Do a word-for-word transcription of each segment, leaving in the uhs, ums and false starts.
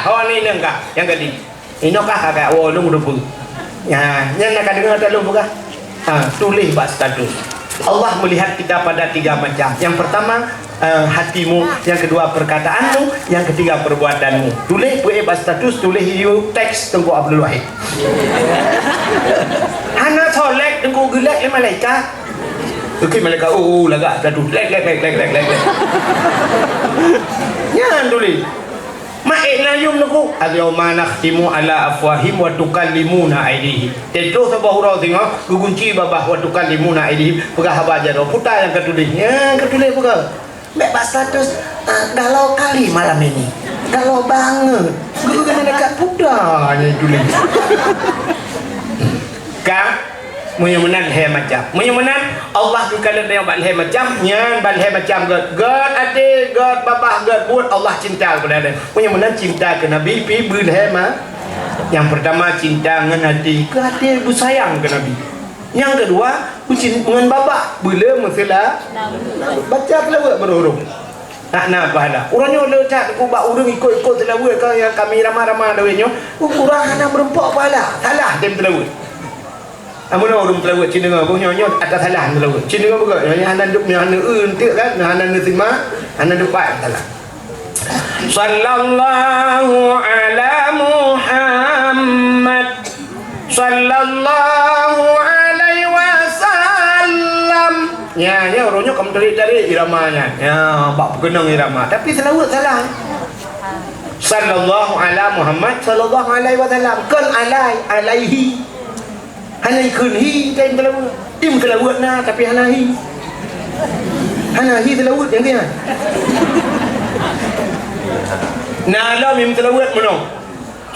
Hawa ni nengka, nyang kadi. Inoe kah kakak woe lôn rupa. Ya, nyan nak ka deungoe ata lôn peugah. Ha, tuléh bak status. Allah melihat kita pada tiga macam. Yang pertama, eh, hatimu, yang kedua perkataanmu, yang ketiga perbuatanmu. Tuléh peuék bak status, tuléh yue teks Teungku Abdul Wahid. Hana solek Teungku geulek lé malaikat. Oke malaikat, oh, oh lagak status. Lek, lek, lek, lek, lek, lek. Nyan tuléh. Maék na yum nuku, "Al-yauma nakhtimu ala afwahim wa tukallimuna aidihim." Teutoh saboh uroe singoh, geugunci babah, "Wa tukallimuna aidihim." Peugah haba jaroe, puta nyang ka tuléh. Nyang ka tuléh peugah. Bèk bak status, ah, galau kali malam ini. Galau banget. Guru kena dekat puta nyang tuléh. Ka? Meunyoe meunan lhèe macam. Meunyoe meunan, Allah geukalon tanyoe bak lhèe macam, nyan bak lhèe macam gèt. Gèt até, gèt babah, gèt buet, Allah cinta keupada tanyoe. Meunyoe meunan cinta keu Nabi pih beu lhèe ma-, nyang peurtama cinta ngon até, keu até beusayang keu Nabi. Nyang keudua, beucin-, ngon babah, beu le meuseula-, baca seulaweuet beururuh. Hana pahala. Uroe nyoe le that kubak ureueng ikot-ikot seulaweuet ka nyang kami rama-rama lawét nyoe, ureueng hana meurumpok pahala. Salah tem seulaweuet. Amun ureueng seulaweuet cit deungoe, boh nyoe, nyoe ata salah seulaweuet. Cit deungoe beugöt, nyoe hana dup, nyoe hana eu enteuk kan, nyoe hana neusimak, hana dupat salah. Sallallahu ala Muhammad. Sallallahu alaihi wasallam. Nya, nya uroe nyoe ka meutarek-tarek irama nyan. Nya, bak peukeunong irama. Tapi seulaweuet salah. Sallallahu ala Muhammad sallallahu alaihi wasallam. Kon alai, alaihi. Hana ikheun hi, tem seulaweuet. Im seulaweuet na, tapi hana hi. Hana hi seulaweuet nyang keu nyan. Na lom im seulaweuet meunoe.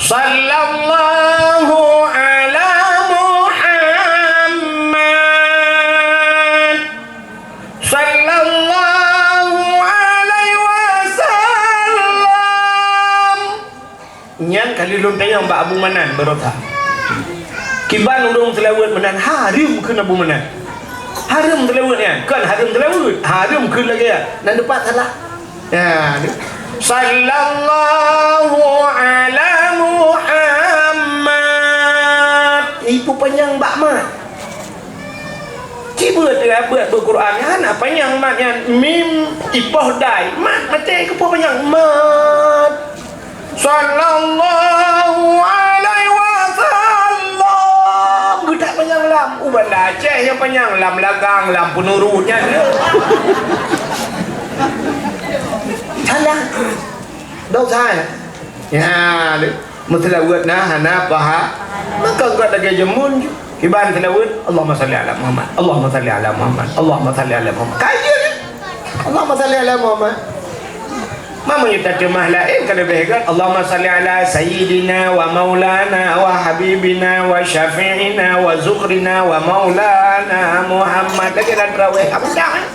Sallallahu ala Muhammad. Sallallahu alaihi wasallam. Nyan ka lheueh lôn tanyong bak Abu Manan Baroesa. Kiban ureueng seulaweuet meunan hareuem kheun Abu Manan. Hareuem seulaweuet nyan, kon hareuem seulaweuet, hareuem kheun lagèe nyan. Nan teumpat salah. Ya, sallallahu ala Muhammad. Ipeupanyang bak mat. Ci beuet, beuet beuet Quran nyan, hana panyang mat nyan. Mim ipoh dai. Mat maté keupeue panyang? Mat. Sallallahu alaihi wasallam. Geutak panyang lam. U Banda Aceh nyang panyang lam lagang, lam peunurut nyan. Salah. Dosa, ya? Ya, lé. Meuseulaweuet na hana paha. Maka geukat lagèe jameun ju. Kiban seulaweuet, Allahumma salli ala Muhammad. Allahumma salli ala Muhammad. Allahumma salli ala Muhammad. Ka jeuet, ya? Allahumma salli ala Muhammad. Meunyoe tateumah laén ka leubeh gèt, Allahumma salli ala sayyidina wa maulana wa habibina wa syafi'ina wa zukhrina wa maulana Muhammad. Lagèe lam tarawih, apa dah, eh?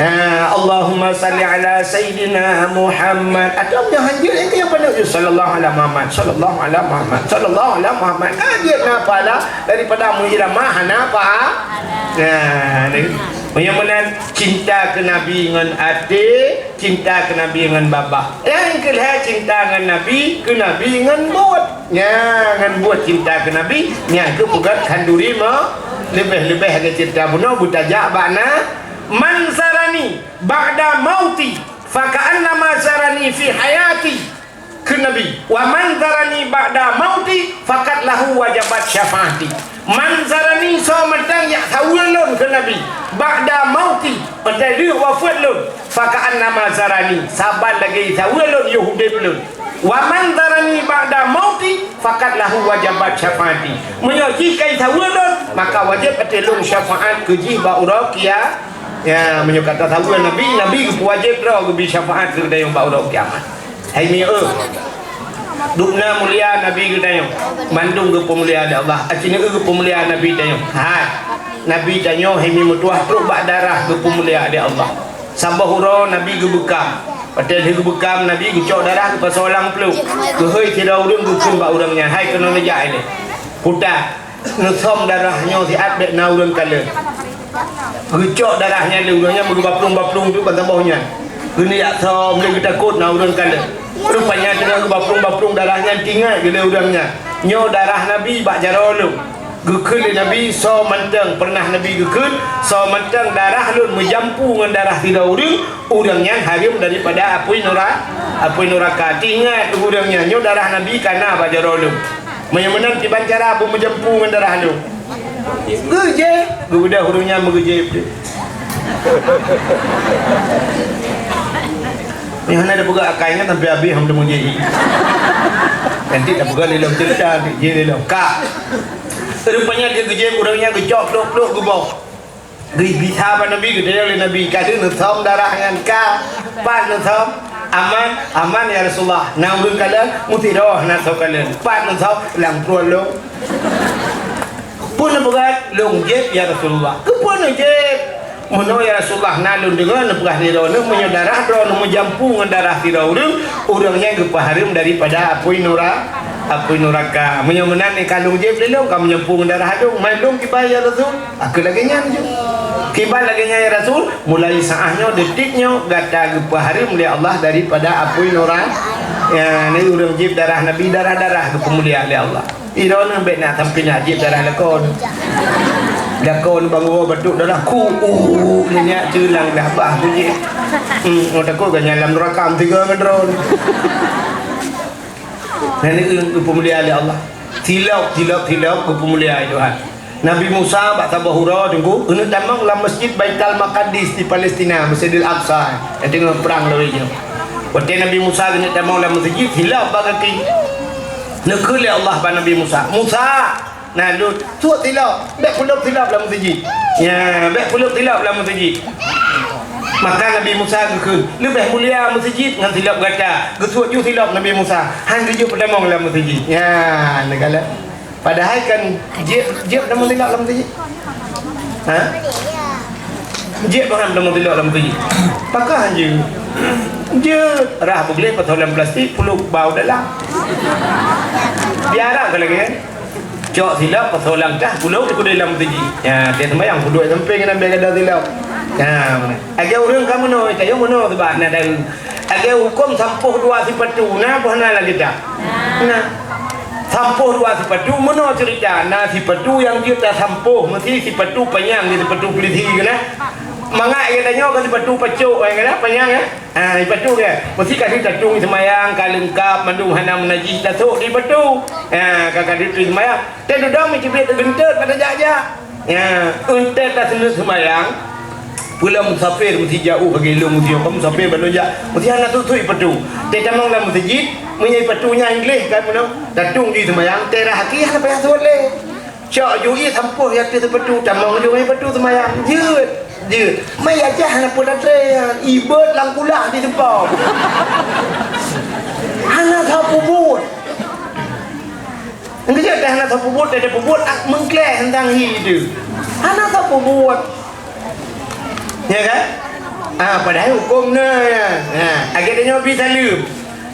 Ah, Allahumma salli ala sayyidina Muhammad. Atau nyoe hanjeuet, eh, nyang paneuk jih, sallallahu ala Muhammad, sallallahu ala Muhammad, sallallahu ala Muhammad. Ka jeuet na pahala daripada meuirama hana paha. Nah, ni. Meunyoe meunan cinta keu Nabi ngon até, cinta keu Nabi ngon babah. Nyang keu lhèe cinta ngon Nabi, keu Nabi ngon buet. Nya, ngon buet cinta keu Nabi, nyan keuh peugöt khanduri meuh, leubeh-leubeh lagèe cinta bunoe beutajak bak na, "Man zarani ba'da mauti, faka'annama zarani fi hayati." Kheun Nabi, "Wa man zarani ba'da mauti, faqad lahu wajabat syafaati." Man zarani soe mantong nyang saweue lôn, kheun Nabi, "ba'da mauti", watèe lheueh wafeuet lôn, "faka'annama zarani", saban lagèe saweue lôn yoh udép lôn. "Wa man zarani ba'da mauti, faqad lahu wajabat syafaati." Meunyoe jih ka jisaweue lôn, maka wajéb ateueh lôn syafaat keu jih bak uroe kia-, ya, meunyoe ka tasaweue Nabi, Nabi geupeuwajéb droe geubri syafaat keu geutanyoe bak uroe kiamat. Hai mi eu. Dubna mulia Nabi geutanyoe. Mandum geupeumulia lé Allah. Aci neu eu geupeumulia Nabi tanyoe. Hai. Nabi tanyoe hai mi meutuah trok bak darah geupeumulia lé Allah. Saboh uroe Nabi geubeukam. Watèe lheueh geubeukam, Nabi geucok darah geupasoe lam plueng. Geuhôi sidroe ureueng geukheun bak ureueng nyan, "Hai keunoe neujak ilèe." Puta. Neusom darah nyoe siat bèk na ureueng kalon. Geucok darah nyan lé ureueng nyan meugeuba plueng-ba plueng teuk ban saboh nyan. Geuneuk jak som lé geutakot na ureueng kalon. Rupanya teungoh geubaprong-baprong darah nyan, teuingat lé ureuëng nyan, "Nyoe darah Nabi bak jaroe lôn." Geukheun lé Nabi, "Soe mantong pernah Nabi geukheun, soe mantong darah lôn meujampu ngon darah sidroe ureuëng, ureuëng nyan hareuem daripada apui nura-, apui nuraka." Teuingat ureuëng nyan, "Nyoe darah Nabi ka na bak jaroe lôn." Meunyoe meunan kiban cara beumeujampu ngon darah lôn. Geujép, geubeudôh ureuëng nyan meugeujép. Nyoe hana tapeugah akai nyan sampai habéh hom teumeuji. Nanti tapeugah lé lom ceurita, nanti jih lé lom. Ka. Rupanya dia geujép ureuëng nyan geucok plôk-plôk geuboh. Geubisa bak Nabi, geutanyong lé Nabi, "Ka deuh neusöm darah nyan ka? Pat neusöm?" "Aman, aman ya Rasulullah." "Na ureuëng kalon?" "Meusidroe na soe kalon." "Pat neusöm?" "Lam pruet lôn." "Peue neupeugah?" "Lôn jép ya Rasulullah." "Keupeue neujép?" "Meunoe ya Rasulullah, na lôn deungoe neupeugah lé droeneuh, meunyoe darah droeneuh meujampu ngon darah sidroe ureuëng, ureuëng nyan geupeuhareuem daripada apui nura-, apui nuraka. Meunyoe meunan ka lôn jép lé lôn, ka meujampu ngon darah lôn, mai lôn kiban ya Rasul." "Ka lagée nyan ju." "Kiban lagée nyan ya Rasul?" "Mulai saát nyoe, detik nyoe, gata geupeuhareuem lé Allah daripada apui nura-, ya, ni ureuëng jép darah Nabi, darah-darah geupeumulia lé Allah." Droeneuh bék na sampai na jép darah lakoe. Lakoe bang woe batuk darah ku, uh, nyak ceulang dah bah bunyi. Hmm, oh, takut kan nyan lam neraka tiga ngon droeneuh. Nah, ni ureuëng geupeumulia lé Allah. Tilok, tilok, tilok geupeumulia Tuhan. Nabi Musa bak saboh uroe teungku, keuneuk tamong lam Masjid Baitul Maqdis di Palestina, Masjidil Aqsa, nyang teungoh prang lawét nyoe. Watée Nabi Musa keuneuk tamong lam meuseujid, silop bak gaki. Neukheun lé Allah bak Nabi Musa, "Musa, na lôn, suet silop, bék peulop silop lam meuseujid. Ya, bék peulop silop lam meuseujid." Maka Nabi Musa geukheun, "Leubeh mulia meuseujid ngon silop gata." Geusuet ju silop Nabi Musa, han geujok peutamong lam meuseujid. Ya, neukalon. Padahai kan jeuet, jeuet tamong silop lam meuseujid. Ha? Jeuet bahkan tamong silop lam meuseujid. Pakon jeuet? Jeuet, rhah beugleh pasoe lam plastik, puluk bak dalam. Biar ka lagée nyan. Cok silop, pasoe lam kah, puluk di kudée lam meuseujid. Ya, tiep seumayang puluk sampéng nyan biar kada silop. Ya, mana? Lagée ureuëng ka meunoe, ka yo meunoe sabab na dan Lagée huköm sampôh dua sipatu, na boh na lagée ta? Na. Sampôh dua sipatu, meunoe ceurita, na sipatu nyang jeuet tasampôh, meusti sipatu panyang di sipatu pulisi keunan. Mangat geutanyoe ka sipatu pacok, eh, keunan panyang, eh. Ha, sipatu ke. Meusti ka jeuet tatueng seumayang, ka leungkab, mandum hana meunajih tasok di sipatu. Ha, ka, ka jeuet tatueng seumayang. Teududoe meucubit teugeunteut pada jak-jak. Ya, eunteuk ka seuneuk seumayang, peue lom musafir meusti jak u bagi lôn meusti, musafir bandum jak, meusti hana susui patu. Teuh tamong lam meuseujid, meunyoe patu nyan gleh ka meunoe, tatueng jih seumayang, teuh rhah aki hana payah suet lé. Cok ju ie sampôh i ateueh patu, tamong ju ie patu seumayang. Jeuet, jeuet. Mai ijak hana peue tatré, ibeuet lam kulah di teupom. Hana sapeue buet. Geujak teuh hana sapeue buet, teuh peubuet ak meungkleh teuntang hi teuh. Hana sapeue buet. Ya kan? Ah, padahai huköm na, ya. Ha, lagée tanyoe bi saleuem.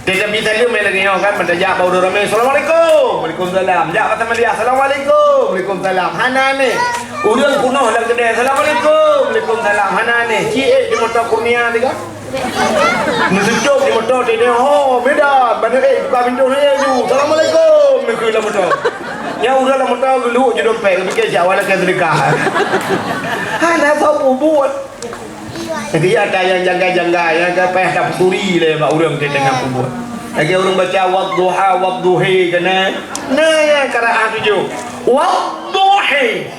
Teuh tabi saleuem lagée nyoe kan, meutajak bak ureuëng ramé, "Assalamualaikum." "Waalaikumsalam." Jak bak Samalia, "Assalamualaikum." "Waalaikumsalam." Hana neh. Ureuëng peunoh lam keudée, "Assalamualaikum." "Waalaikumsalam." Hana neh. Ci ék di moto Kurnia teuh kan? Neuseucok di moto teuh, "Ho, Medan, Banda Aceh, buka pintoh laju. Assalamualaikum," neukheun lam moto. Nyan ureuëng lam moto geuluek ju dompet, geupike siat awak lakée seudeukah. Hana sapeue buet. Jadi ada nyang janggai-janggai, nyang ka payah tapeuturi lé bak ureuëng teuh teungoh peubuet. Lagée ureuëng baca wadduha, wadduhi keunan. Nah, ya, qiraah tujoh. Wadduhi.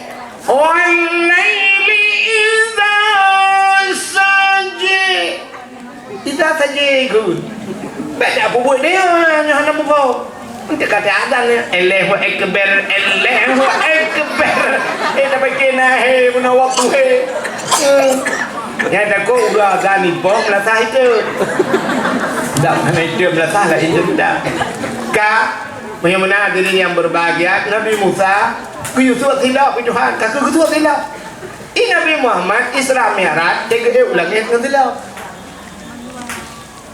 Wal laili idza saji. Idza saji, good. Bék jak peubuet dia, nyoe hana muphom. Eunteuk ka teuazan, Allahu Akbar, Allahu Akbar. Eh, tapiké na, he, meunan waktu, he. Hmm. Nyang takot udah azan ipoh, meulasah itu. Dak hana itu, meulasah lah itu dah. Ka, meunyoe meunan hadirin yang berbahagia, Nabi Musa, geuyue suet silop, Tuhan, ka geuyue suet silop. Di Nabi Muhammad Isra Mi'raj, teugeudeh u langét ngon silop.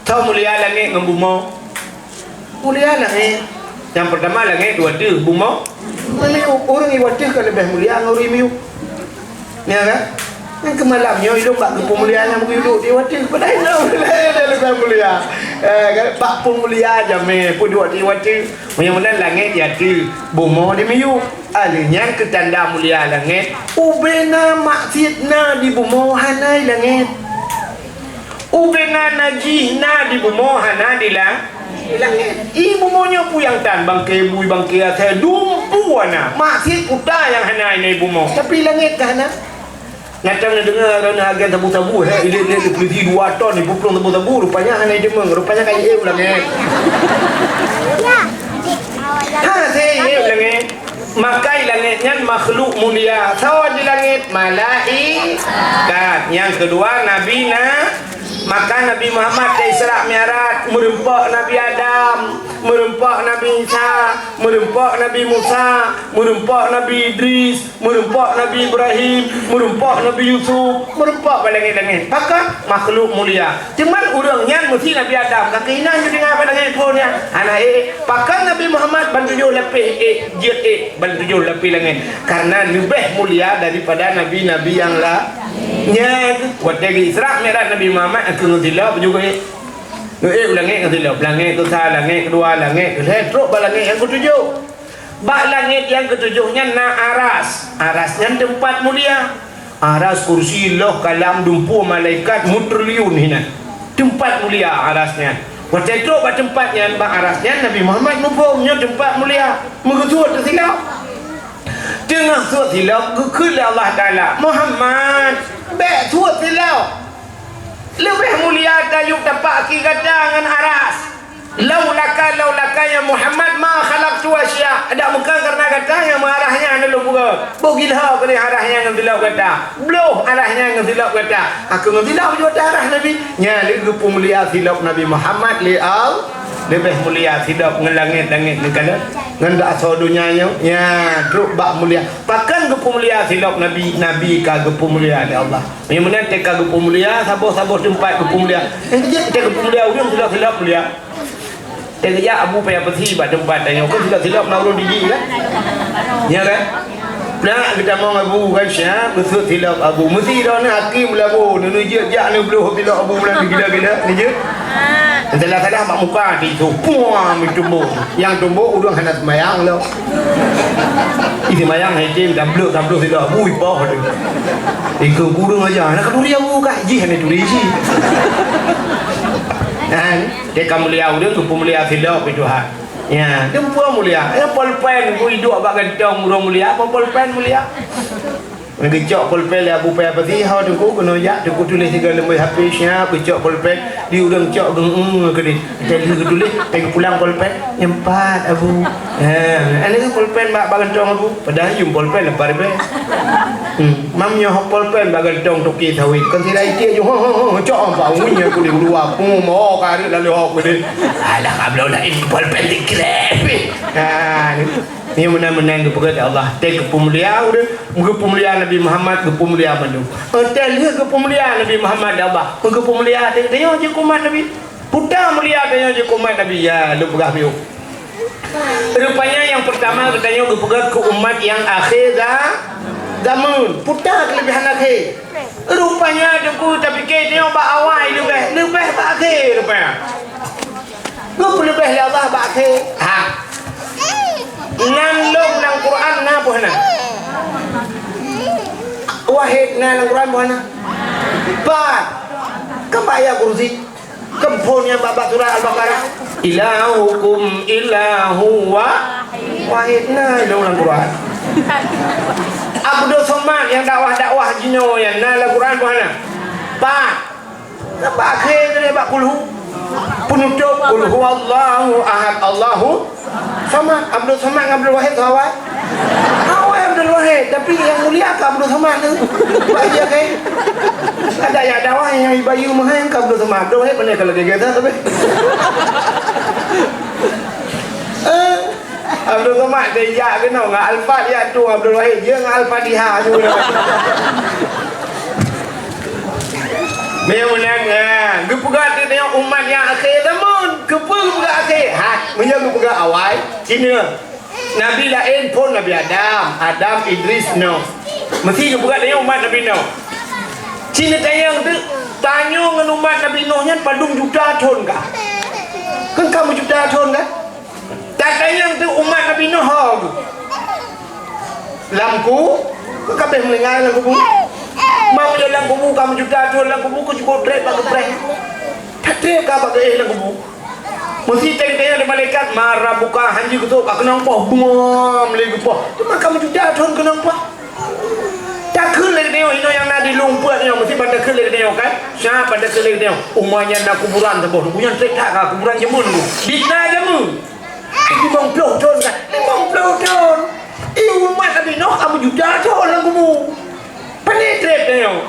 Soe mulia langét ngon bumoe? Mulia langét. Nyang peurtama langét, dua teuh bumoe. Miyueb, ureuëng iwa teuh ka leubeh mulia ngon ureuëng miyueb. Ya kan? Nyang keumalam nyoe ilong bak geupeumulia nyang meugeudok di iwa teuh. Padahai nyoe leubeh mulia. Eh, kan? Bak peumulia jamé peuduek di watèe. Meunyoe meunan langét di ateueh, bumoe di miyueb. Ah, lheueh nyan keu tanda mulia langét, ubé na maksiet na di bumoe hana di langét. Ubé na najih na di bumoe hana di la-, di langét. Ih, bumoe nyoe peue nyang tan, bangke bui, bangke asèe, dumpeue na. Maksiet peue nyang hana di bumoe, tapi langét ka hana. Nyang neudeungoe droeneuh agen sabu-sabu, he, ilét-lét di polisi dua ton, iplueng sabu-sabu, rupanya hana ideungoe, rupanya ka iék u langét. Ha, si iék u langét. Maka i langét nyan makhluk mulia. Saboh di langét, malaikat. Nyang keudua, nabi na. Maka Nabi Muhammad teu Isra Mi'raj, meureumpok Nabi Adam, meureumpok Nabi Isa, meureumpok Nabi Musa, meureumpok Nabi Idris, meureumpok Nabi Ibrahim, meureumpok Nabi Yusuf, meureumpok bak langét-langét. Pakon? Makhluk mulia. Cuman ureueng nyan meusi Nabi Adam, ka keuh inan jeuet tinggai bak langét phon nyan. Hana ék. Pakon Nabi Muhammad ban tujoh lapéh ék, jeuet ék ban tujoh lapéh langét? Karena leubeh mulia daripada nabi-nabi nyang la-, nyan. Watèe geu-Isra Mi'raj Nabi Muhammad, ka keuh ngon silop juga ék. Geuék u langét ngon silop. Langét keusa, langét keudua, langét keulhèe, trok bak langét nyang keutujoh. Bak langét nyang keutujoh nyan na aras. Aras nyan teumpat mulia. Aras, kursi, loh, kalam, dumpeue malaikat, meutriliun hinan. Teumpat mulia aras nyan. Watèe trok bak teumpat nyan, bak aras nyan, Nabi Muhammad muphom nyoe teumpat mulia. Meugeusuet teusilop. Teungoh suet silop, geukheun lé Allah Taala, "Muhammad, bèk suet silop. Leubeh mulia tayue tapak akhé gata ngon aras." "Laulaka, laulaka ya Muhammad, ma khalaqtu asya." Dak meukan kareuna gata nyang meuarah nyan lôn peugah. Boh gila keuneuk arah nyan ngon silop gata. Bloh arah nyan ngon silop gata. Aku ngon silop jeuet arah Nabi. Nyan lé geupeumulia silop Nabi Muhammad lé Allah. Leubeh mulia silop ngon langét-langét ngon kalon. Ngon dak asoe donya nyoe. Nyan, trok bak mulia. Pakon geupeumulia silop Nabi? Nabi ka geupeumulia lé Allah. Meunyoe meunan teuka geupeumulia, saboh-saboh teumpat geupeumulia. Nyang keujeuet teuka geupeumulia ureueng silop-silop mulia. Teuka jak Abu payah peusi bak teumpat tanyoe, kon silop-silop na ureueng jijak kan? Nya kan? Nak geutamong Abu kan siap, beusut silop Abu. Meusi droeneuh aki meulabu, neuneuk jeuet jak neubloh silop Abu bulan gila-gila, neujeuet. Salah-salah bak muka tisu, puang meutumbok. Nyang tumbok ureueng hana seumayang lom. Ih, seumayang hai tem, tablok-tablok sidroe bui poh tu. Ikeu gureueng aja, hana keuturi abu kah? Jih hana turi jih. Nah, teuka mulia ureueng, teupeumulia sidroe pi Tuhan. Ya, dumpeue mulia. Ya, polpen, bui duek bak gantong ureueng mulia, apa polpen mulia? Geucok polpen lé Abu Paya Pasi, "Ho Teungku, keunoe jak, Teungku tuléh sigoe leumoi H P siap, geucok polpen, di ureueng cok geu-, keudeh." Teuh lheueh geutuléh, teuh geupulang polpen, "Nyoe pat, Abu." Ha, aneuk polpen bak, bak gantong Abu. Padahai yum polpen leupah ribèe. Hmm, mam nyoe polpen bak gantong toke sawét. Kon sira iték ju, "Ho, ho, ho, cok bak ueh nyan keudeh luwa." Pung, mo ka reuet lalu ho keudeh. Alah, ka bloe laén polpen dikrek. Ha, ni. Nyoe meunan-meunan geupeugah lé Allah. Teuh geupeumulia ureueng, geupeumulia Nabi Muhammad, geupeumulia mandum. Teuh lheueh geupeumulia Nabi Muhammad lé Allah, geupeumulia teuh geutanyoe jeuet keu umat Nabi. Puta mulia tanyoe jeuet keu umat Nabi. Ya, lôn peugah piôh. Rupanya nyang peurtama geutanyoe geupeugah keu umat nyang akhé za-, zaman. Puta keuleubehan akhé. Rupanya Teungku tapike tanyoe bak awai leubeh, leubeh bak akhé rupanya. Geupeuleubeih lé Allah bak akhé. Ha. Nan lom lam Quran na boh na? Wahid na lam Quran boh na? Pat. Keu bak ayat kursi. Keu phon nyang bak, bak surat Al-Baqarah. Ilahukum ilahu wa-, wahid na lom lam Quran. Abdul Somad nyang dakwah-dakwah jinoe nyan na lam Quran boh na? Pat. Bak akhé tadi bak kulhu. Penutup, "Qul huwallahu ahad, Allahu samad." Abdul Samad ngon Abdul Wahid sahabat. Awai Abdul Wahid, tapi nyang mulia ka Abdul Samad tu. Bak dia kan. Ada nyang dakwah nyang ibayu mahai ka Abdul Samad. Abdul Wahid pandai kalau dia kata tapi. Eh, Abdul Somad dia yak kena ngon Al-Fatihah tu Abdul Wahid. Dia ngon Al-Fatihah tu. Meunyoe meunan, ha, geupeugah teuh tanyoe umat nyang akhé zaman. Keupeue geupeugah akhé? Ha, meunyoe geupeugah awai, Cina. Nabi laén phon Nabi Adam, Adam, Idris, Nuh. Meusi geupeugah tanyoe umat Nabi Nuh. Cina tanyong teuh, tanyoe ngon umat Nabi Nuh nyan padum juta thon kah? Kan ka meujuta thon kan? Tatanyong teuh umat Nabi Nuh ho geuh. Lam ku, ka habéh meuninggai lam kubu. Meunyoe lam kubu ka meujuta thon lam kubu, keu jukuk trép bak geupreh. That trép ka bak geuéh lam kubu. Meusi teuntèe lé malaikat, "Man rabbuka?" Hanjeuet geutôb, ka keunong poh, buam lé geupoh. Teuma ka meujuta thon keunong poh. Takheun lé geutanyoe, inoe nyang na di lueng peuet nyoe, meusi ban takheun lé geutanyoe kan? Siapa takheun lé geutanyoe? Uma nyan na kuburan saboh, nyan trép that ka kuburan jameun tu. Di na jameun. Limong ploh thon kan? Limong ploh thon. Ih, umat Nabi Nuh ka meujuta thon lam kubu. Pane trép tanyoe.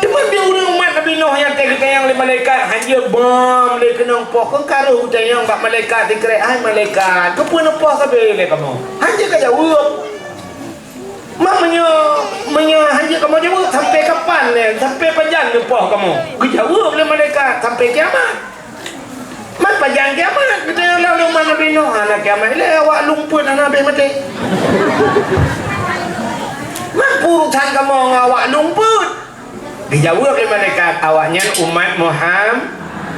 Teuma di ureueng umat Nabi Nuh nyang ka geutanyong lé malaikat, hanjeuet bom lé keunong poh, kon ka rôh geutanyong bak malaikat sikrek, "Hai malaikat, keupeue neupoh sabe lé kamoe? Hanjeuet ka jaweueb." Ma meunyoe, meunyoe hanjeuet kamoe jaweueb, sampai kapan lé? Sampai pajan neupoh kamoe? Geujaweueb lé malaikat, "Sampai kiamat." Man pajan kiamat, geutanyong lé umat Nabi Nuh, "Hana kiamat lé, awak lueng peuet hana habéh maté." Man peue urusan kamoe ngon awak lueng peuet? Geujaweueb lé malaikat, "Awaknyan umat Muham-,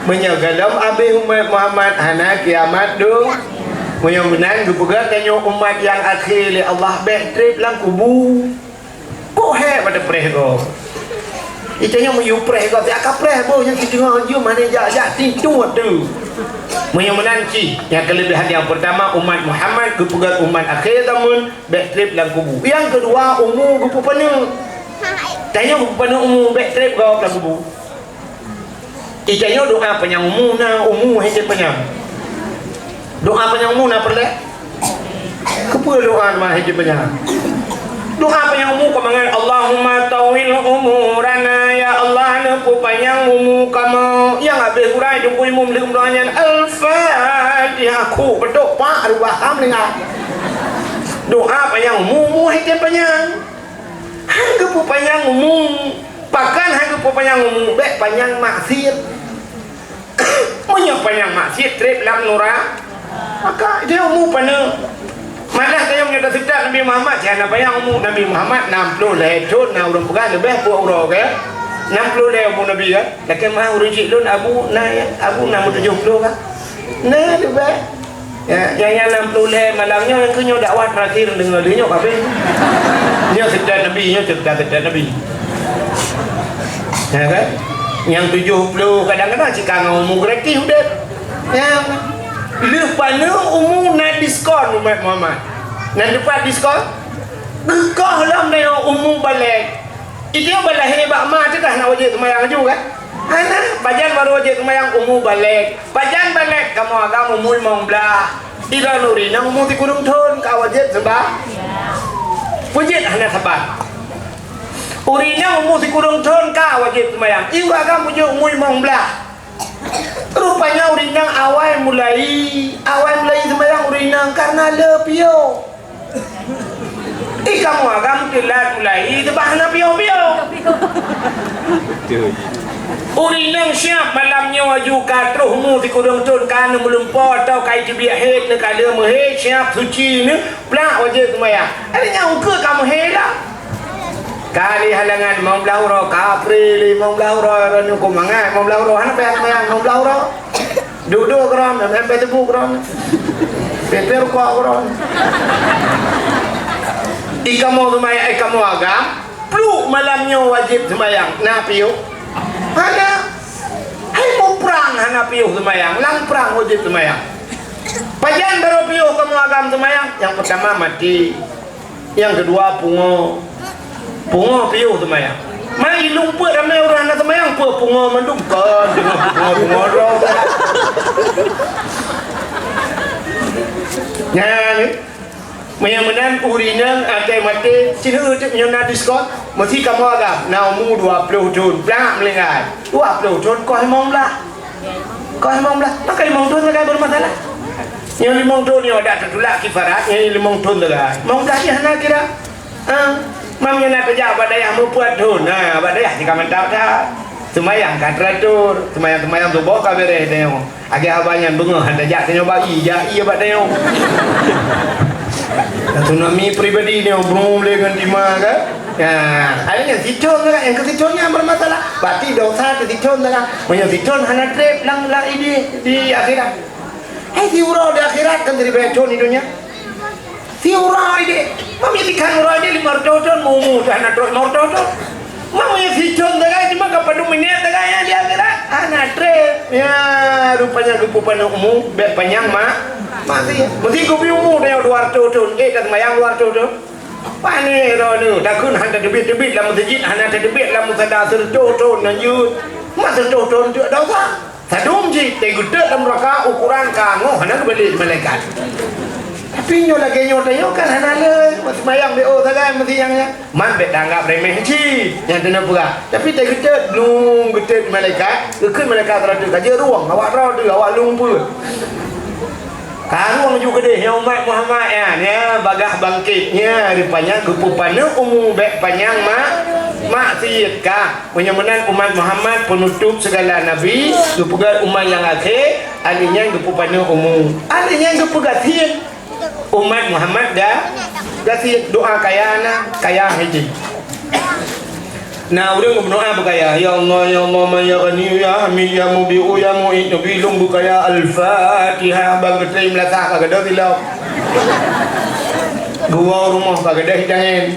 meunyoe gohlom habéh umat Muhammad, hana kiamat dum." Meunyoe meunan geupeugah tanyoe umat nyang akhé lé Allah, bèk trép lam kubu. Kok hék pada preh gob? Itanyoe meuyue preh gob, siat ka preh boh nyan sideungoe jeuem hana jak-jak tintu tu. Meunyoe meunan cit, nyang keuleubehan nyang peurtama umat Muhammad geupeugah umat akhé zaman, bèk trép lam kubu. Nyang keudua umu geupeupaneuk. Tanyoe geupeupaneuk umu, bèk trép gob lam kubu. Itanyoe doa panyang umu na, umu hana panyang. Doa panyang umu na peureulèe? Keupeue doa na hana panyang? Doa panyang umu ka mangat, "Allahumma tawwil umurana," ya Allah, neupeupanyang umu kamoe. Nyang habéh urai Teungku Imum lheueh doa nyan, Al-Fatihah, khusyuk beutôi, pak rubah ham deungon. Doa panyang umu, umu hana panyang. Han geupeupanyang umu. Pakon han geupeupanyang umu? Bèk panyang maksiet. Meunyoe panyang maksiet, trép lam nura-, maka dia umu paneuk. Malah tanyoe meunyoe taseutôt Nabi Muhammad, siat na panyang umu Nabi Muhammad, nam ploh lhèe thon na ureueng peugah leubeh peuet uroe, kan? Nam ploh lhèe umu Nabi, kan? Lakèe meu'ah ureueng cit lôn, Abu na, Abu na meutujoh ploh, kan? Na leubeh. Ya, nyang, nyang nam ploh lhèe malam nyoe, nyang keuh nyoe dakwah terakhir deungoe lé nyoe kabeh. Nyoe seutôt Nabi, nyoe cerita seutôt Nabi. Ya kan? Nyang tujoh ploh kadang-kadang cit ka ngon umu gratis udép. Ya. Lheueh paneuk umu na diskon umat Muhammad. Na teupat diskon? Geukoh lom nyoe umu balek. Itanyoe ban lahé bak ma teuh ka hana wajéb seumayang laju, kan? Hana, pajan barô wajéb seumayang? Umu balek. Pajan balek? Kamoe agam umu limong blaih. Droeneuh ureueng inong umu sikureueng thon ka wajéb seumba-, peue jeuet hana saban. Ureueng inong umu sikureueng thon ka wajéb seumayang. Iwa agam peue jeuet umu limong blaih. Rupanya ureueng inong awai mulai, awai mulai seumayang ureueng inong karena le piôh. Ih, kamoe agam teulat mulai, teubah hana piôh-piôh. Betul. Ureueng inong siap malam nyoe aju ka troh umu sikureueng thon ka neumeulumpo atau ka iteubiet hét neukaleuh meuhét siap suci neu plak wajéb seumayang. Ari nyan ukeue ka meuhé dah. Ka lé halangan limong blaih uroe, ka pré lé limong blaih uroe, ureueng nyoe kok mangat limong blaih uroe, hana payah seumayang limong blaih uroe. Duek-duek keudroe, main-main Facebook keudroe. Pipir rukok keudroe. Di kamoe seumayang, eh, kamoe agam, pluek malam nyoe wajéb seumayang. Na piôh? Hana. Hai muprang hana piôh seumayang, lam prang wajéb seumayang. Pajan barô piôh kamoe agam seumayang? Nyang peurtama maté. Nyang keudua, pungo. Pungo piôh seumayang. Ma i lueng peuet ramé ureueng hana seumayang, peue pungo mandum kon, pungo, pungo, pungo droe. Nyan, meunyoe meunan ureueng inong akai maté, sineuk teuk meunyoe na diskon, meusi kamoe agam, na umu dua ploh thon, plak meuninggai. Dua ploh thon koh limong blaih. Koh limong blaih, maka limong thon sagai bermasalah. Nyang limong thon nyoe dak teutulak kifarat, nyang limong thon sagai. Limong blaih jih hana kira. Ha, mam nyang na teujak bak dayah meupat thon. Ha, bak dayah jih ka mantap that. Seumayang ka teratur, seumayang-seumayang suboh ka beres tanyoe. Lagèe haba nyan beungoh han tajak tanyoe bak ie, jak ie bak tanyoe. Tsunami pribadi nyoe, brum lé ngon tima ka. Nah, ada yang sithon kan, yang ke sithon yang bermasalah. Berarti dosa ke sithon kan. Meunyoe sithon hana treb lam, lam idéh di akhirat. Hai, siuroe di akhirat kan dari beuthon di dunia. Siuroe idéh. Mami ikan uroe idéh lima ratus thon, mumu dah hana trok lima ratus thon. Mami sithon sagai cuma ka padum minit sagai yang di akhirat. Hana treb. Ya, rupanya geupeu paneuk umu, bèk panyang mak. Mati. Mesti geubi umu dah dua ratus thon. Eh, dah sembahyang dua ratus thon. Pane droeneuh, takheun hana teubiet-teubiet lam meuseujid, hana teubiet lam musala seureutôh thon na jeuet. Mak seureutôh thon tu dosa. Sadum jih, teugeuteuet lam neuraka, ukuran ka ngoh hana geubalek malaikat. Tapi nyoe lagèe nyoe tanyoe kan hana lé, meuseumbahyang B O sagai meusiang nyan. Man bèk tanggap remeh cit nyang teuneuh peugah. Tapi teugeuteuet, lung geuteuet malaikat, geukheun malaikat droe teuh ka jeuet rueng, awak droe teuh, awak lung peue. Karong ju keudeh, ya umat Muhammad, ya, ya, bagaih bangkét, ya, rupanya geupeupaneuk umu bèk panyang mak, maksiet ka. Meunyoe meunan umat Muhammad peunutôp sigala nabi, geupeugah umat nyang akhé, alèh nyan geupeupaneuk umu. Alèh nyan geupeugasien. Umat Muhammad ga-, gasien. Doa kaya na, kaya hiji. Na ureueng meudoa beukaya, "Ya Allah, ya Allah, man ya Ghani, ya Hamid, ya Mubi'u, ya Mu'id, neubi lôn beukaya." Al-Fatihah. Bang geutrém lasah ka gadôh tilok. Geuwoe rumoh ka gadôh hidangan.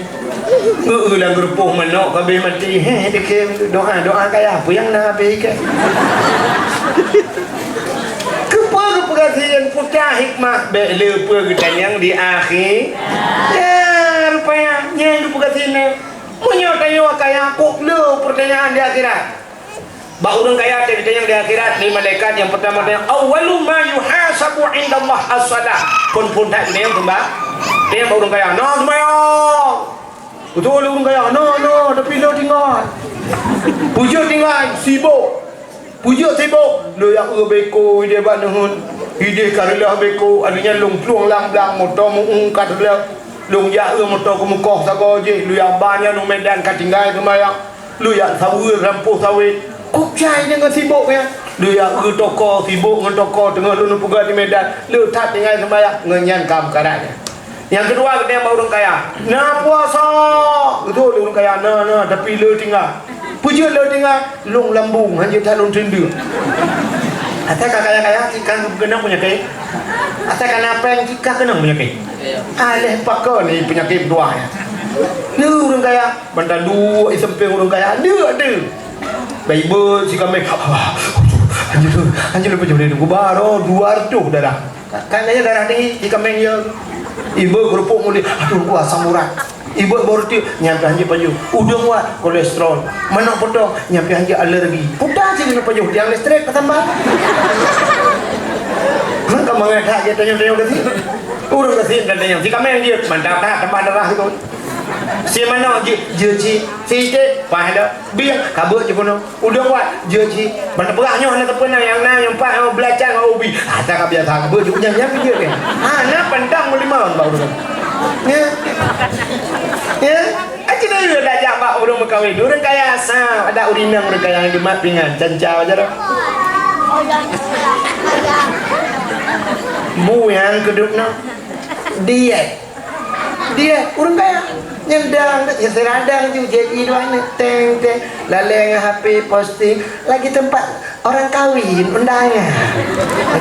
Geu-eu lam geurupoh manok ka bèh maté. Heh, dikhem doa, doa kaya. Peue nyang na bèh ikèe? Keupeue geupeugah sireuen putra hikmah bèk le peue geutanyong di akhé? Ya, rupanya, nyan geupeugah sireuen. Meunyoe tanyoe kaya, kok le peurtanyaan di akhirat? Bak ureueng kaya teugeutanyong di akhirat, lé malaikat nyang peurtama tanyong, "Awwalu ma yuhasabu indallah as-shalah." Phon-phon that geutanyong seumbah-, tanyong bak ureueng kaya, "Na seumayang?" Beutôi lé ureueng kaya, "Na, na, tapi lôn tinggai." Peue jeuet tinggai, sibok. Peue jeuet sibok, lôn jak eu beko idéh bak neuheun. Idéh ka reuloh beko, akhirnya lôn plueng lam blang moto meu-ungkat reuloh. Lôn jak eu moto keumeukoh sagoe jih, lôn jak ba nyan u Medan ka tinggai seumayang. Lôn jak saweue rampoh sawét. Kok jai deungon sibok nyan. Lôn jak eu toko, sibok ngon toko, teungoh lôn peugah di Medan. Lôn that tinggai seumayang, ngon nyan ka meukarat nyan. Nyang keudua, geutanyoe bak ureueng kaya, "Na puasa?" Beutôi lé ureueng kaya, "Na, na, tapi lôn tinggai." Peue jeuet lôn tinggai? Lôn lambông, hanjeuet that lôn teundeuk. Asai ka kaya-kaya, cit ka keunong peunyakét. Asai ka na péng, cit ka keunong peunyakét. Aléh pakon ni peunyakét meutuah nyan. Ni ureueng kaya, ban taduek i sampéng ureueng kaya, deuk, deuk. Bak ibeut si kaméng, hanjeuet, hanjeuet lôn pajoh lé, geuba droe dua reutôh darah. Kan nyan darah tinggi, di kaméng ya. Ibeut keurupuk mulia, aduh, ku asam urat. Ibeut bak roti, nyan pih hanjeuet pajoh. Udeueng wat, kolesterol. Manok potong, nyan pih hanjeuet alergi. Puta cit keuneuk pajoh, tiang listrik ka tambah. Meuka mangat that, dia tanyong-tanyong gasien. Ureueng gasien ka tanyong. Si kaméng jeuet, mantap that, tambah darah sikon. Si manok jeuet, jeuet cit. Si iték, paih dah. Bieng, ka beuet jih bunoe. Udeueng wat, jeuet cit. Ban teupeugah nyoe hana teupeue na, nyang na, nyang pat, nyoe beulacan ngon ubi. Ata ka biasa, ka beuet jih, nyang nyan pih jeuet nyan. Hana pandang meulimong bak ureueng. Ya. Ya. Aci na yue dak jak bak ureueng meukawen. Ureueng kaya sa, ada ureueng inong ureueng kaya, geumat pingan, canca aja dah. Bu nyang keudeup na. Diet. Dia ureueng kaya. Nyan dang, ya, sira dang ju, jadi dua ni, teng, teng. Laleng H P posting, lagi tempat orang kawin, undangan.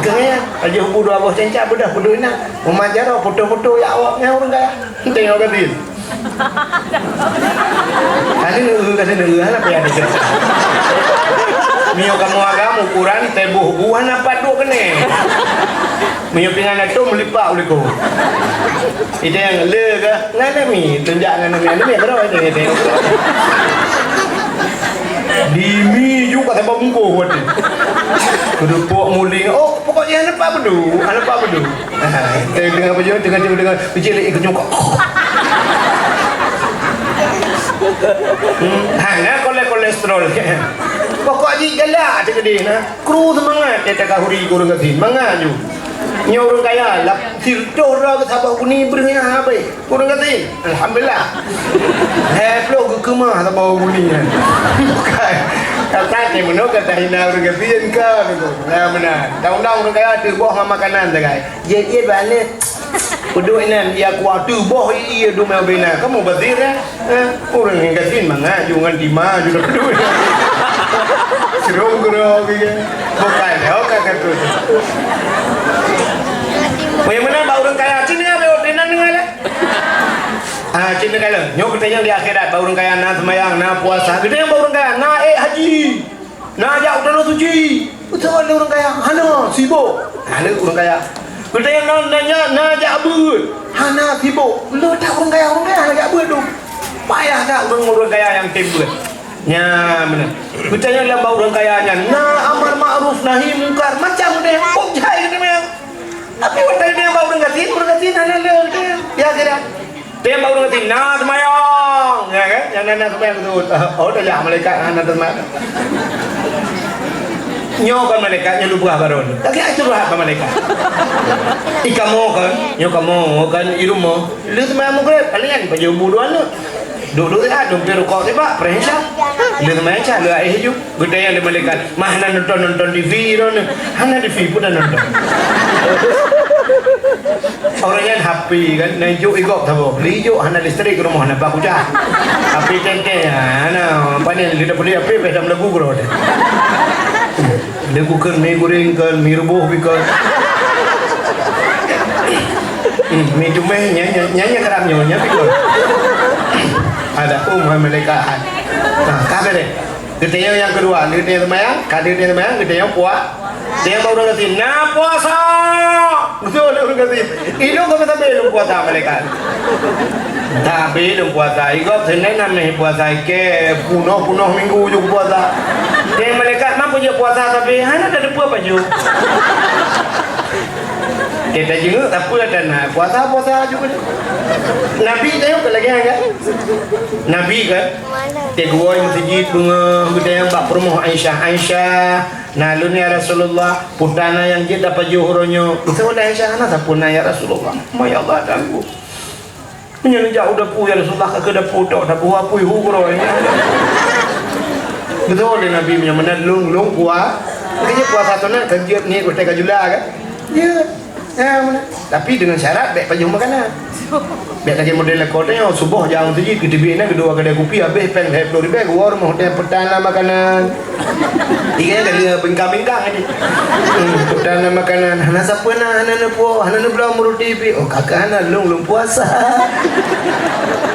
Keu nyan, aja hubu dua boh cenca, beudôh peuduek inong. Umat jaroe, foto-foto, ya, awak nyan ureueng kaya. Tengok gadis. Kali ni, kali ni, hana payah dicerita. Mio kamu agam ukuran teboh buah na pat dua kene. Mio pingan atom melipat uliko. Ide yang le ke? Ngana mi, tunjak ngana mi, ngana mi, berapa itu, ngana mi? Di mi juga tambah bungkuh buat ni. Kerupuk muling. Oh, pokoknya hana pat bedu, hana pat bedu. Tengah, tengah apa je, tengah, tengah, tengah. Kecil lagi kenyuk. Hmm, hana kole-, kolesterol. Pokok jih galak teukeudeh na. Kru seumangat, dia tak kahuri kurang kasih. Mangat ju. Nyoe ureueng kaya, lap, sirtoh droe saboh buni breuh nyan habéh. Ureueng gasien, alhamdulillah. Hai ploh geukeumah saboh buni nyan. Bukan. Kata ni meunoe kata hina ureueng gasien ka tu. Nah, meunan. Tahu-tahu ureueng kaya teuboh makanan sagai. Jeuet-jeuet bak aneuk. Peuduek inan, ya kuat tu boh i, i dumé bina. Kamu basir, eh? Eh, ureueng nyang gasien mangat ju ngon tima ju dah peuduek. Serong gero gitu. Bukan, oh, kakak tu. Payah meunan bak ureueng kaya. Cina apa? Tenan dengar lah. Ah, cina kalau. Nyoe kita yang di akhirat, bak ureueng kaya na semayang, na puasa. Kita yang bak ureueng kaya, na eh haji. Na jak u Tanoh Suci. Beutôi lé ureueng kaya. Hana, sibok. Hana ureueng kaya. Geutanyoe na, na, na jak beuet. Hana, sibok. Lé that ureueng kaya, ureueng kaya hana jak beuet tu. Payah that ureueng, ureueng kaya nyang tem beuet. Nyan meunan. Geutanyoe lam bak ureueng kaya nyan na amar makruf nahi mungkar macam deh. Kok jai keuneuk meunan. Tapi watèe deh bak ureueng gasien, ureueng gasien hana lé deh. Ya kira. Tem bak ureueng gasien, na seumayang, ya kan? Nyang na, na seumayang beutôi. Oh, tajak malaikat, na, na seumayang. Nyoe kon malaikat, nyoe lubah baron. Lagèe ai curhat bak malaikat. I kamoe kon, nyoe kamoe kon i rumoh. Lheuh seumayang Maghrib, kalian pajoh bu dua aneuk. Duek-duek siat, dumpé rukok sibak, preh Isya. Lheuh seumayang Isya, lheuh akhé ju. Geutanyong lé malaikat, "Mah hana nonton-nonton T V droeneuh?" "Hana T V, peue tanonton?" Orang nyan H P kan, na ijok i gob saboh. Li ijok hana listrik rumoh, na bak kujak. H P teng-teng, hana. Pane lé dapur H P beh dam lagu keudroe. Lagu kheun mi goreng kheun, mi ruboh bikon. Hmm, mi tumeh, nyan, nyan, nyan, nyan karam nyoe, nyan bikon. Ada, oh, malaikat. Nah, ka beres. Geutanyong nyang keudua, lheuh geutanyoe seumayang, ka lheuh geutanyoe seumayang, geutanyong pua-, geutanyoe bak ureueng gasien, "Na puasa?" Beutôi lé ureueng gasien. "Ilôn ka meusabe lôn puasa," malaikat. "Sabe lôn puasa, i gob Senin Hamis puasa, i kèe punoh-punoh minggu ju puasa." Geutanyoe malaikat, "Man peue jeuet puasa sabe?" "Hana tateupeue pajoh." Kita jenguk, tak apa dah nak puasa, puasa juga. Nabi tengok ke lagi kan? Nabi kan? Teguoi meuseujid beungoh geutanyong bak peurumoh Aisyah, "Aisyah, na lôn ya Rasulullah, peue na nyang jeuet tapajoh uroe nyoe?" Geuseuôt lé Aisyah, "Hana sapeue na ya Rasulullah." "Ma ya Allah, ganggu." Meunyoe neujak u dapu, ya Rasulullah, ka keu dapu tok, dapu apui hu keudroe nyan. Beutôi lé Nabi meunyoe meunan lôn, lôn puasa. Makanya puasa sunat kan jeuet niet watèe ka jula kan? Ya. Ya, meunan. Tapi dengan syarat bèk pajoh makanan. Bèk lagèe model lakoe nyoe, suboh jak u meuseujid, geuteubiet inan, geudua keudè kupi, habéh péng lhèe ploh ribèe, geuwoe rumoh watèe peutan lam makanan. Ingat dah dia bengkang-bengkang aja. Hmm, peutan makanan, hana sapeue na, hana neupuwoe, hana neubloe meuruti pih. Oh, kakak hana lôn, lôn puasa.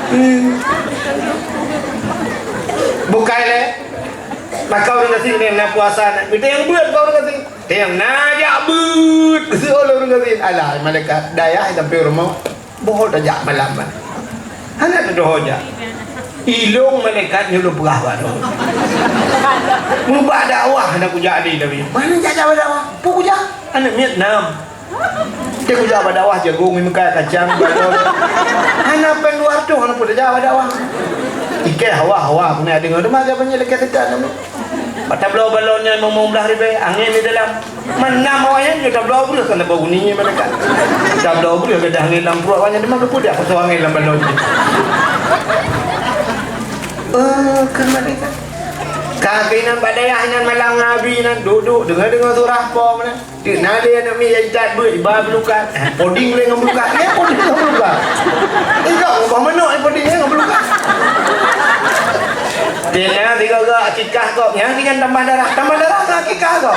Hmm. Bukai lé. Maka ureueng gasien na puasa, na. Kita yang buat bak ureueng gasien. Kita yang na jak beuet. Geuseuôt lé ureueng gasien. Alah, malaikat dayah sampai rumoh. Boh tajak malam, Mak. Hana teudoh jak. Ilôn malaikat nyoe lôn peugah bak droe. Meuba dakwah hana kujak di, tapi mana jak, jak dakwah? Peue kujak? Aneuk miet nam. Cit kujak bak dakwah, jagong, meukai, kacang, balon. Hana péng dua ratus, hana peue tajak bak dakwah. Ikèe hawa-hawa, peuneuk deungoe, teuma jak banyak dekat-dekat nama. Bak tabloe balon nyan limong blah ribèe, angén di dalam. Meunan awaknyan nyoe tabloe breuh kan, tabloe bunyi malaikat. Tabloe breuh gadoh angén lam pruet awaknyan, teuma keupeue jak pasoe angén lam balon jih. Oh, kan malaikat. Ka keunan bak dayah nyan malam ngon abi nyan, duek-duek, deungoe-deungoe surah po meunan. Teuk na lé aneuk miet jak itat beuet, iba beulukat. Eh, poding lé ngon beulukat. Nyan poding ngon beulukat. Ingat ubah manok, eh, poding lé ngon beulukat. Teuma tiga-tiga akikah kok. Nyan keuh nyan tambah darah. Tambah darah keu akikah kok.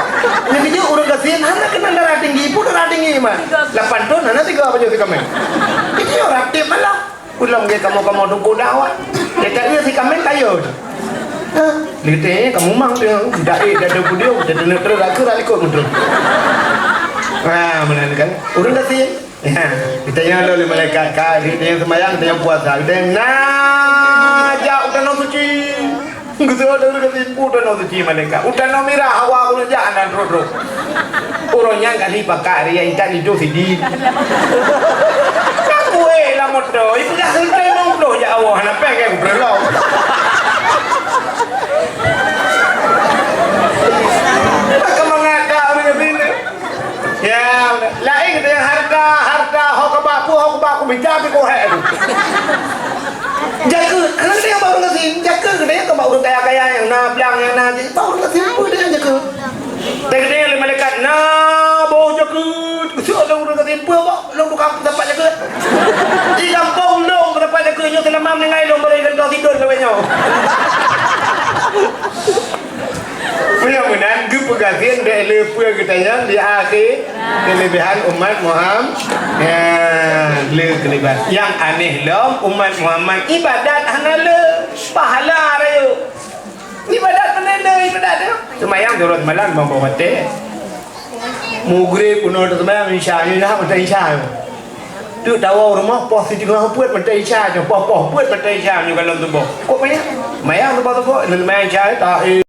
Nyan keuh ureueng gasien hana keunan darah tinggi. Peue darah tinggi, man? Lapan thon hana tiga pajoh sikaméng. Itu nyoe ratéb malah. Ulôn lagèe kamoe-kamoe teungku dakwah. Gata si kaméng kaya. Hah? Leuté kamoe mang tu, dak ék dak ada video, dak ada terus aku dak likot beutôi. Ha, meunan kan. Ureueng gasien. Ya, geutanyong lé malaikat ka, geutanyong seumayang, geutanyong puasa, geutanyong na jak u Tanoh Suci. Geuseuôt lé ureueng gasien, u Tanoh Suci malaikat. U Tanoh Mirah hawa keuneuk jak hana trok-trok. Uroe nyan kali pakat riya intat lidong sidin. Ka kueh lam moto, ipeugah seuntée limong ploh jak awah, hana péng keu kupeureuloh. Maka mangat ka ureueng gasien. Ya, laén geutanyoe harta, harta, ho keuba, peue ho keuba, kumita pih kuhek tu. Jakeuet, aneuk geutanyoe bak ureueng gasien, jakeuet geutanyoe kon bak ureueng kaya-kaya nyang na blang, nyang na jih, bak ureueng gasien peue geutanyoe jakeuet. Teukeudeh lé malaikat, "Na boh jakeuet." Geuseuôt lé ureueng gasien, "Peue, Bok? Lôn tukang dapat jakeuet." Imam ninggai lom bari geutanyoe tidur lawét nyoe. Mudah-mudahan geupeugah keu lé peue geutanyoe di akhé keulebihan umat Muhammad. Ya, le keulebihan. Nyang aneh lom umat Muhammad ibadat hana le pahala rayeuk. Ibadat mana le ibadat tu? Seumayang turun malam mampu mati. Mugri pun ada seumayang isya, ni dah mata isya. Tu tawa rumah poh siteungoh peuet mata isya, poh-poh peuet mata isya nyoe galom tuboh. Kok mayang? Mayang tuboh-tuboh, mayang isya tak.